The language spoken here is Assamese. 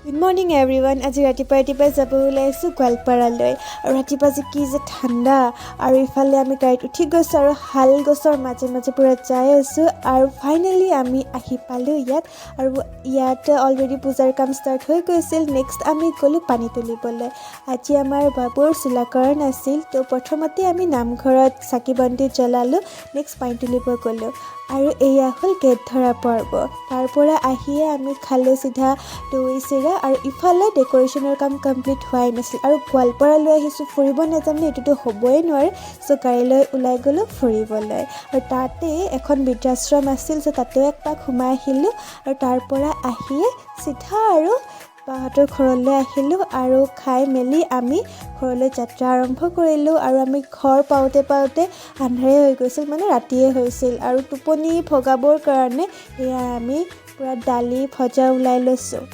Good morning everyone. আজি ৰাতিপুৱা ৰাতিপুৱাই যাব ওলাইছোঁ গোৱালপাৰালৈ। আৰু ৰাতিপুৱা যে কি যে ঠাণ্ডা! আৰু ইফালে আমি গাড়ীত উঠি গৈছোঁ আৰু শাল গছৰ মাজে মাজে পূৰা যাই আছোঁ। আৰু ফাইনেলি আমি আহি পালোঁ ইয়াত আৰু ইয়াত অলৰেডি পূজাৰ কাম ষ্টাৰ্ট হৈ গৈছিল। নেক্সট আমি গ'লোঁ পানী তুলিবলৈ। আজি আমাৰ বাবুৰ চুলাকৰণ আছিল। তো প্ৰথমতে আমি নামঘৰত চাকি বন্তি জ্বলালোঁ, নেক্সট পানী তুলিব গ'লোঁ। আৰু এয়া হ'ল গেট ধৰা পৰ্ব। তাৰ পৰা আহিয়ে আমি খালোঁ চিধা দৈ চিৰা। আৰু ইফালে ডেক'ৰেশ্যনৰ কাম কমপ্লিট হোৱাই নাছিল। আৰু গোৱালপাৰালৈ আহিছোঁ, ফুৰিব নাযাম নে, এইটোতো হ'বই নোৱাৰে। চ' গাড়ী লৈ ওলাই গ'লোঁ ফুৰিবলৈ আৰু তাতে এখন বৃদ্ধাশ্ৰম আছিল, চ' তাতেও এক পাক সোমাই আহিলোঁ। আৰু তাৰ পৰা আহিয়ে চিধা আৰু বাহঁতৰ ঘৰলৈ আহিলোঁ আৰু খাই মেলি আমি ঘৰলৈ যাত্ৰা আৰম্ভ কৰিলোঁ। আৰু আমি ঘৰ পাওঁতে পাওঁতে আন্ধাৰেই হৈ গৈছিল, মানে ৰাতিয়ে হৈছিল। আৰু টোপনি ভগাবৰ কাৰণে এয়া আমি পূৰা দালি ভজা ওলাই লৈছোঁ।